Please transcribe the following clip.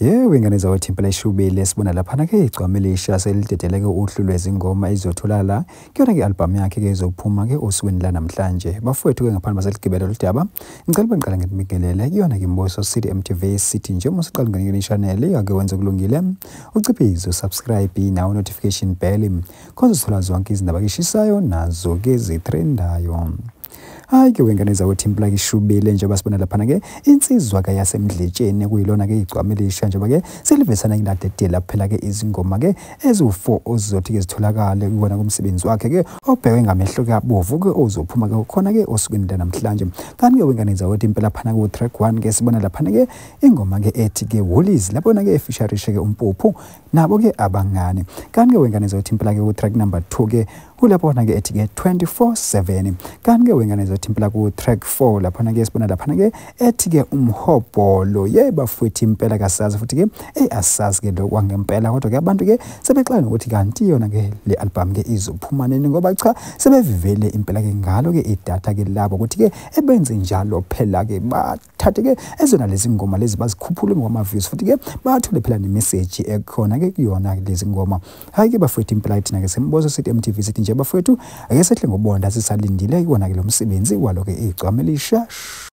Yebo, ingane zakwethu impela ishubile. Sibona laphana-ke igcwama elisha selidedeleke uhlu lwezingoma ezizotholakala kuyona-ke i-albhamu yakhe-ke ezophuma-ke osukwini lanamhlanje. Bafowethu-ke ngaphambi baseligibela lolu daba, ngicela bengiqala ngibingelele kuyona-ke Mboso City MTV City. Njengoba usuqala ungene channel ake wenze kulungile, uciphize usubscribe nawo notification bell khoze uzothola zonke izindaba eshisayo nazo-ke zitrendayo. Hayi-ke wengane zakwethu impela ishubile, njengoba sibona laphana-ke insizwa-ke yasemdletsheni kuyilona-ke igcwama elisha, njengoba-ke selivesana iladedela phela-ke izingoma-ke eziwu-4 ozizothi-ke zitholakale kuwona kumsebenzi wakhe-ke obhekwe ngamehlo-ke abovu-ke ozophuma-ke khona-ke osukwini lanamhlanje. Kanti-ke wengane zakwethu impela phana ku-track 1-ke sibona laphana-ke ingoma-ke ethi-ke Woolies, lapho-ke efisharishe-ke uMpuphu nabo-ke abangane. Kanti-ke wengane zakwethu impela-ke ku-track number 2-ke kulapho-ke ethi-ke 24/7. Kanti-ke wengane zakwethu impela ku-track 4 laphana-ke sibona laphana-ke ethi-ke umhobholo. Ye bafowethu impela kasazi futhi-ke asazi-ke lokhu kwangempela, kodwa-ke abantu-ke sebexela nokuthi kanti yona-ke le album-ke izophuma nini, ngoba cha sebevivele impela-ke ngalo-ke idatha-ke labo ukuthi-ke ebenze njalo phela-ke bathathe-ke ezona lezi ngoma lezi bazikhuphule ngama-views, futhi-ke bathole phela nemeseji ekhona-ke kuyona lezi ngoma. Hhayi-ke bafowethu impela thina-ke Sembozo City MTV sithi nje bafowethu ake sehle ngobonda sisalindile kuwona-ke lo msebenzi walo-ke igcwama elisha.